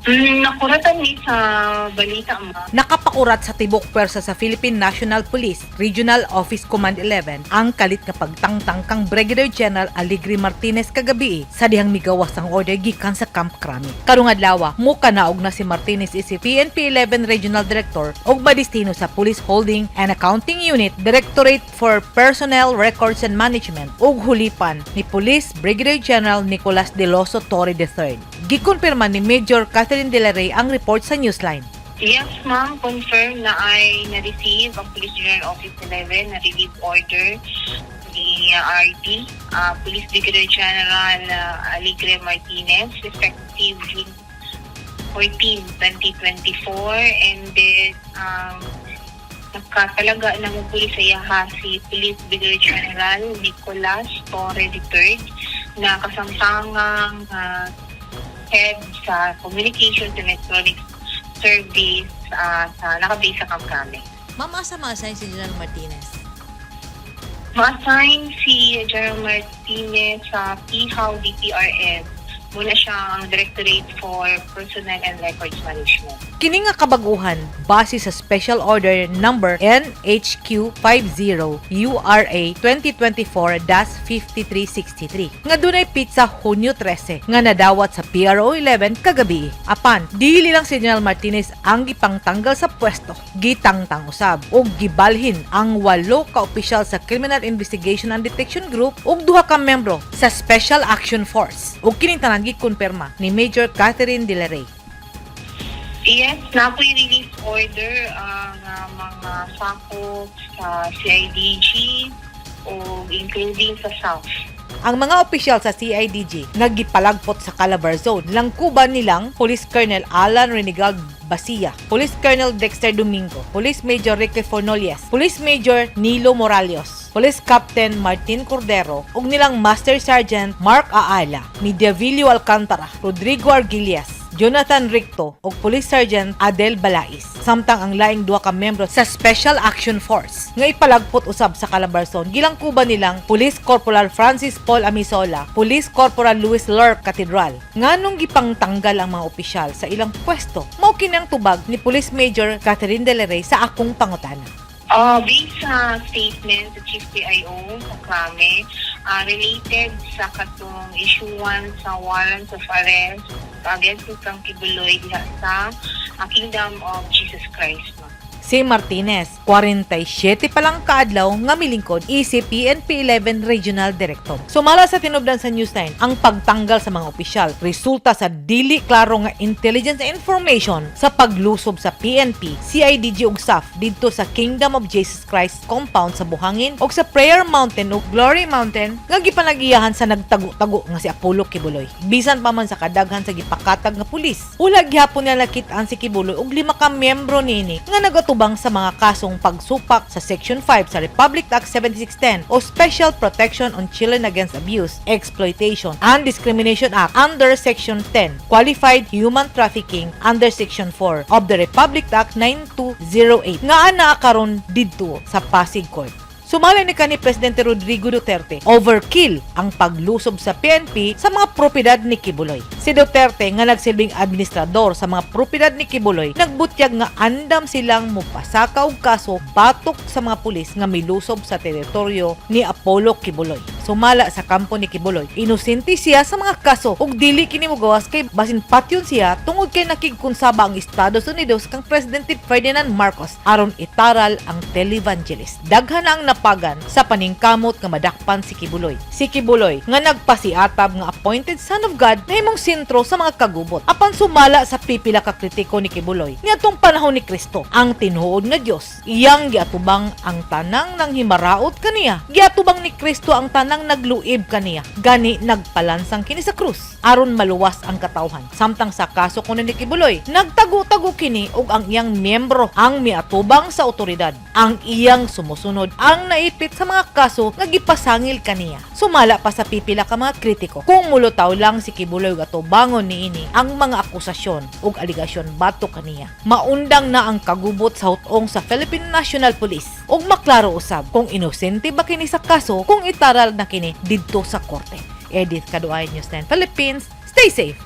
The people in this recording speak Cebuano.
Nakuratan ni sa balita, ma. Nakapakurat sa tibok pwersa sa Philippine National Police Regional Office Command 11 ang kalit nga pagtangtang kang Brigadier General Alegre Martinez kagabi sa dihang migawas ang order gikan sa Camp Crame. Karong adlaw, mukanaog na si Martinez isip PNP 11 Regional Director ug madestino sa Police Holding and Accounting Unit, Directorate for Personnel Records and Management ug hulipan ni Police Brigadier General Nicolas Deloso Torre III. Gikumpirma ni Major Catherine De La Rey ang report sa Newsline. Yes, ma'am. Confirm na ay na-receive ang Police General Office 11 na relief order ni RD, Police Brigadier General Alegre Martinez, effective June 14, 2024. And then, nakatalaga na mo pulis sa iyaha si Police Brigadier General Nicolas Torre III na kasamtangang head sa Communications and Electronics Service sa nakabase sa Camp Crame. Ma'am, asa ma-assign si General Martinez? Ma-assign si General Martinez sa PHAW DPRM. Muna siya ang Directorate for Personnel and Records Management. Kini nga kabaguhan base sa Special Order Number NHQ 50 URA 2024-5363 nga dunay petsa Hunyo 13 nga nadawat sa PRO 11 kagabi. Apan, dili lang si General Martinez ang gipangtanggal sa pwesto. Gitangtang usab og gibalhin ang walo ka opisyal sa Criminal Investigation and Detection Group ug duha ka membro sa Special Action Force. Ug kining tanan gikumpirma ni Major Catherine De La Rey. Yes, napoy release order ang mga sakop sa CIDG o including sa SAF. Ang mga opisyal sa CIDG nga gipalagpot sa Calabarzon langkuban nilang Police Colonel Alan Renegal Basia, Police Colonel Dexter Domingo, Police Major Ricky Fornolias, Police Major Nilo Morales, Police Captain Martin Cordero ug nilang Master Sergeant Mark Aala, Mediavillo Alcantara, Rodrigo Arguillas, Jonathan Ricto ug Police Sergeant Adel Balais. Samtang ang laing duha ka membro sa Special Action Force nga ipalagpot usab sa Calabarzon, gilangkuban nilang Police Corporal Francis Paul Amisola, Police Corporal Luis Lerc Cathedral. Nganong gipangtanggal ang mga opisyal sa ilang pwesto? Mao kini ang tubag ni Police Major Catherine De La Rey sa akong pangutana. Based sa statement sa Chief PIO sa Crame, related sa katong issuance sa warrants of arrest against kang Quiboloy diha sa Kingdom of Jesus Christ, ma'am. Si Martinez, 47 pa lang kaadlaw nga milingkod isip PNP 11 Regional Director. Sumala sa tinubdan sa News 9, ang pagtanggal sa mga opisyal resulta sa dili klaro nga intelligence information sa paglusob sa PNP, CIDG ug SAF didto sa Kingdom of Jesus Christ compound sa Buhangin ug sa Prayer Mountain ug Glory Mountain nga gipanagiyahan sa nagtago-tago nga si Apollo Quiboloy. Bisan pa man sa kadaghan sa gipakatag nga pulis, wala gihapon nila nakit-an si Quiboloy ug lima ka miyembro niini nga nagatubang sa mga kasong pagsupak sa Section 5 sa Republic Act 7610 o Special Protection on Children Against Abuse, Exploitation, and Discrimination Act under Section 10, Qualified Human Trafficking under Section 4 of the Republic Act 9208 nga anaa karon didto sa Pasig Court. Sumala ni kani Presidente Rodrigo Duterte, overkill ang paglusob sa PNP sa mga propiedad ni Quiboloy. Si Duterte nga nagsilbing administrador sa mga propiedad ni Quiboloy, nagbutyag nga andam silang mupasaka og kaso batok sa mga pulis nga milusob sa teritoryo ni Apollo Quiboloy. Sumala sa kampo ni Quiboloy, inosente siya sa mga kaso ug dili kini mogawas kay basin patyon siya tungod kay nakigkonsaba ang Estados Unidos kang Presidente Ferdinand Marcos aron itaral ang televangelist. Daghan ang napagan sa paningkamot nga madakpan si Quiboloy. Si Quiboloy nga nagpasiatab nga appointed son of God, nahimong sentro sa mga kagubot. Apan sumala sa pipila ka kritiko ni Quiboloy, niadtong panahon ni Kristo, ang tinuod nga Dios iyang giatubang ang tanang nang himaraot kaniya. Giatubang ni Kristo ang tanang nagluib kaniya. Gani nagpalansang kini sa krus aron maluwas ang katawhan. Samtang sa kaso kuno ni Quiboloy, nagtago-tago kini ug ang iyang miyembro ang miatubang sa otoridad. Ang iyang sumusunod ang naipit sa mga kaso nga gipasangil kaniya. Sumala pa sa pipila ka mga kritiko, kung mulutaw lang si Quiboloy ug atubangon niini ang mga akusasyon ug aligasyon batok kaniya, maundang na ang kagubot sa hut-ong sa Philippine National Police ug maklaro usab kung inosente ba kini sa kaso kung itaral na kini didto sa korte. Edith Kaduay, News 10 Philippines. Stay safe!